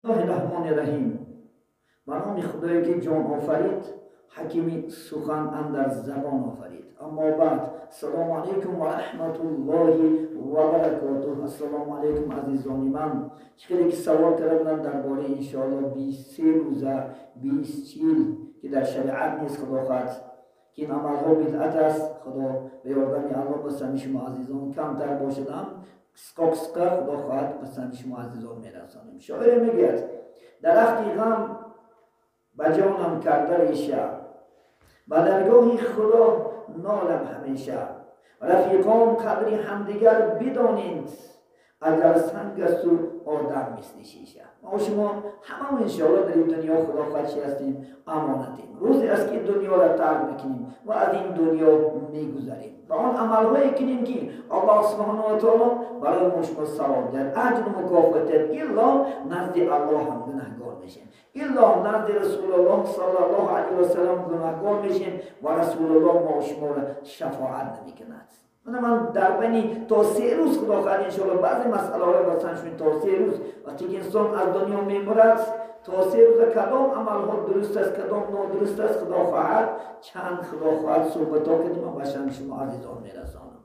Раҳмони Раҳим. Ба номи Худое ки ҷон офарид, ҳакими сухан андар забон офарид. Аммо баъд, ассалому алайкум ва раҳматуллоҳи ва баракотуҳ. Ассалому алайкум, азизони ман. Чӣ хеле ки савол карда буданд дар бораи, иншоалло, 23 рӯза, 20, 40, ки дар шариат нест, худо хоҳад, ки ин амалҳо бидъат аст. Худо ба ёрдами Аллоҳ ба сами шумо азизон камтар бошадам, қисқа қисқа, худо хоҳад, ба сами шумо азизон мерасонем. Шоире мегӯяд: дарахти ғам ба ҷонам карда реша, ба даргоҳи Худо нолам ҳамеша. Рафиқон, қадри ҳамдигар бидонед, агар санг асту одам мисли шиша. Мо шумо ҳамамо, иншоалло, дар ин дунё, худо хоҳад, чи ҳастем? Амонатем. Рӯзе аст ки дунёро тарк мекунем ва аз ин дунё мегузарем ва он амалҳое кунем, ки Аллоҳ субҳанаҳу ва таоло барои мо шумо савоб диҳад, аҷру мукофот диҳад. Илло назди Аллоҳ ҳам гунаҳгор мешем, илло назди Расулуллоҳ саллаллоҳу алайҳи васалам гунаҳгор мешем ва Расулуллоҳ мо шуморо шафоат намекунад. Ман дар байни то 3 рӯз, худо хоҳад, иншоалло, баъзе масъалаҳоро басан. То 3 рӯз, вақте ки инсон аз дунё мемурад, то 3 рӯза кадом амалҳо дуруст аст, кадом нодуруст аст, худо хоҳад, чанд, худо хоҳад, суҳбатҳо кардем, ба шани шумо азизон мерасонам.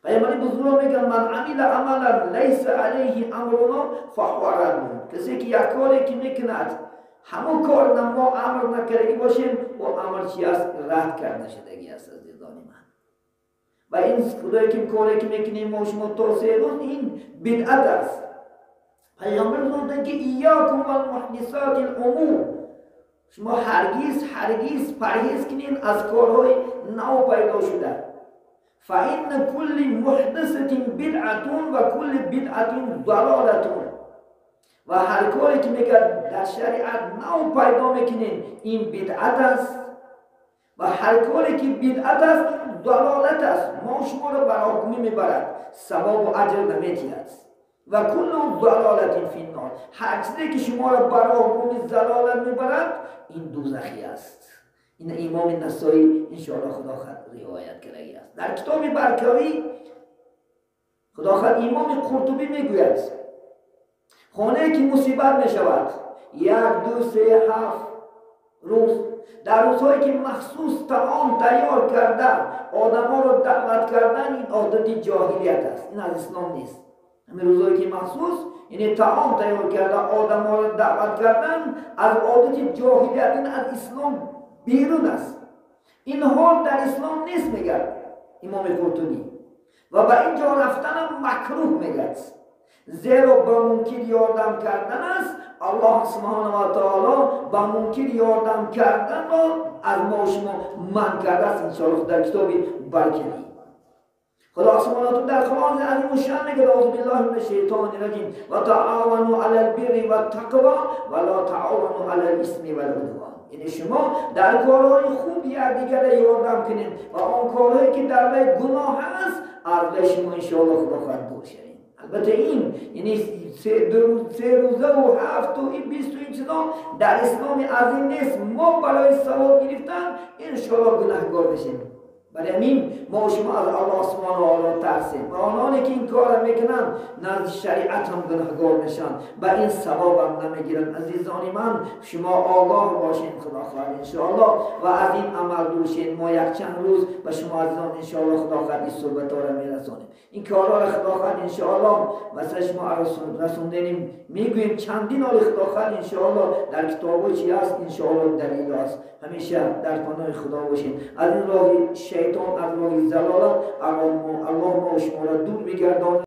Пайғамбари бузургвор мегӯяд: من عمل عملا ليس عليه أمرنا فهو رد. Касе ки як коре ки мекунад, ҳамон кор мо амр накардагӣ бошем, о амр чи аст? Рад карда шудагӣ аст, азизони ман. Ва ин худое ки коре ки мекунем мо шумо то 3 рӯз, ин бидъат аст. Пайғамбар гуфтанд ки: إياكم ومحدثات الأمور. Шумо ҳаргиз, ҳаргиз парҳез кунед аз корҳои нав пайдо шуда. فإن كل محدثة بدعة وكل بدعة ضلالة. Ва ҳар коре ки мегӯяд дар шариат нав пайдо мекунед, ин бидъат аст, ва ҳар коре ки бидъат аст, ин залолат аст, мо шуморо ба роҳгумӣ мебарад, савобу аҷр наметиҳад. وكل ضلالة في النار. Ҳар чизе ки шуморо ба роҳгумӣ, залолат мебарад, ин дузахӣ аст. Ин Имоми Насоӣ, иншоалло, худо ривоят кардагӣ аст дар китоби Баркавӣ. Худо хоҳад, Имоми Қуртубӣ мегӯяд: хонае ки мусибат мешавад, 1, 2, 3, 7 рӯз, дар рӯзҳое ки махсус таом тайёр карда одамҳоро даъват кардан, ин одати ҷоҳилият аст, ин аз ислом нест. Ҳамин рӯзҳое ки махсус, яъне таом тайёр карда одамҳоро даъват кардан, аз одати ҷоҳилият, ин аз ислом берун аст, ин ҳол дар ислом нест, мегӯяд Имоми Қуртубӣ. Ва ба ин ҷо рафтанам макрӯҳ мегӯяд, зеро ба мункир ёрдам кардан аст. Аллоҳ субҳана ва таоло ба мункир ёрдам карданро аз мо шумо манъ кардааст, иншоалло, дар китоби Баркавӣ. Худо субҳана ва дар Қуръони азимушшаън мегӯяд: أعوذ بالله من الشيطان الرجيم، وتعاونوا على البر والتقوى ولا تعاونوا على الإثم والعدوان. Яъне шумо дар корҳои хуб якдигарро ёрдам кунед ва он корҳое ки дар вай гуноҳ аст, аз вай шумо, иншоалло, худо хоҳад, дур шавед. Албатта, ин яъне 3 рӯзаву 7-ту ин 20-ту, ин чизо дар исломи азим нест. Мо барои савоб гирифтан, иншоалло, гунаҳгор мешем. Барои ҳамин мо шумо аз Аллоҳ субҳана таоло тарсем ва ононе ки ин корро мекунанд, назди шариат ҳам гунаҳгор мешаванд, ба ин савобам намегиранд. Азизони ман, шумо огоҳ бошед, худо хоҳад, иншоалло, ва аз ин амал дур шед. Мо якчанд рӯз ба шумо азизон, иншоалло, худо хоҳад, ин суҳбатҳоро мерасонем, ин корҳоро, худо хоҳад, иншоалло, ба сари шумо расонденем, мегӯем чандин оли, худо хоҳад, иншоалло, дар китобҳо чи аст, иншоалло, далел аст. Ҳамеша дар паноҳи Худо бошед аз ин роҳи шайтон, аз роҳи залолат. Аллоҳ мо шуморо дур бигардонад.